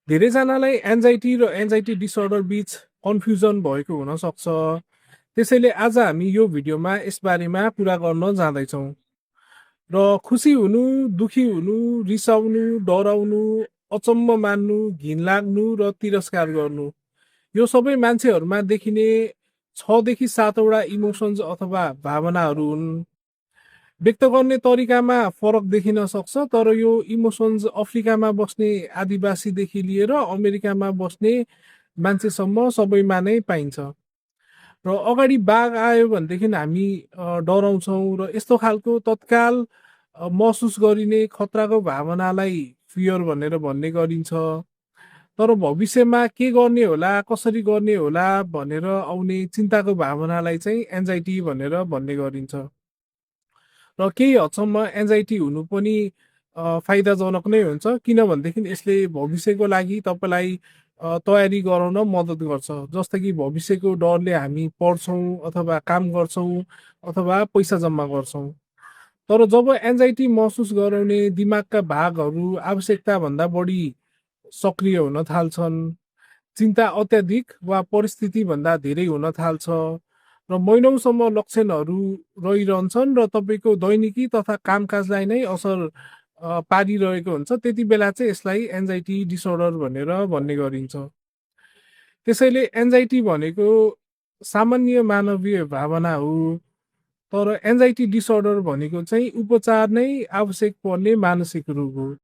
धेरैजनालाई anxiety र anxiety disorder बीच confusion भएको हुन सक्छ। त्यसैले आज हामी यो भिडियोमा यसबारेमा कुरा गर्न जाँदैछौँ। र खुसी हुनु, दुखी हुनु, रिसाउनु, डराउनु, अचम्म मान्नु, घिन लाग्नु र तिरस्कार गर्नु, यो सबै मान्छेहरूमा देखिने 6 देखि 7 वटा इमोसन्स अथवा भावनाहरू हुन्। व्यक्त गर्ने तरिकामा फरक देखिन सक्छ, तर यो इमोसन्स अफ्रिकामा बस्ने आदिवासीदेखि लिएर अमेरिकामा बस्ने मान्छेसम्म सबैमा नै पाइन्छ। र अगाडि बाघ आयो भनेदेखि हामी डराउँछौँ र यस्तो खालको तत्काल महसुस गरिने खतराको भावनालाई फियर भनेर भन्ने गरिन्छ। तर भविष्यमा के गर्ने होला, कसरी गर्ने होला भनेर आउने चिन्ताको भावनालाई चाहिँ एन्जाइटी भनेर भन्ने गरिन्छ। र केही हदसम्म एन्जाइटी हुनु पनि फाइदाजनक नै हुन्छ, किनभनेदेखि यसले भविष्यको लागि तपाईँलाई तयारी गराउन मद्दत गर्छ। जस्तो कि भविष्यको डरले हामी पढ्छौँ अथवा काम गर्छौँ अथवा पैसा जम्मा गर्छौँ। तर जब एन्जाइटी महसुस गराउने दिमागका भागहरू आवश्यकताभन्दा बढी सक्रिय हुन थाल्छन्, चिन्ता अत्याधिक वा परिस्थितिभन्दा धेरै हुन थाल्छ र महिनौसम्म लक्षणहरू रहिरहन्छन् र तपाईँको दैनिकी तथा कामकाजलाई नै असर पारिरहेको हुन्छ, त्यति बेला चाहिँ यसलाई एन्जाइटी डिसअर्डर भनेर भन्ने गरिन्छ। त्यसैले एन्जाइटी भनेको सामान्य मानवीय भावना हो, तर एन्जाइटी डिसअर्डर भनेको चाहिँ उपचार नै आवश्यक पर्ने मानसिक रोग हो।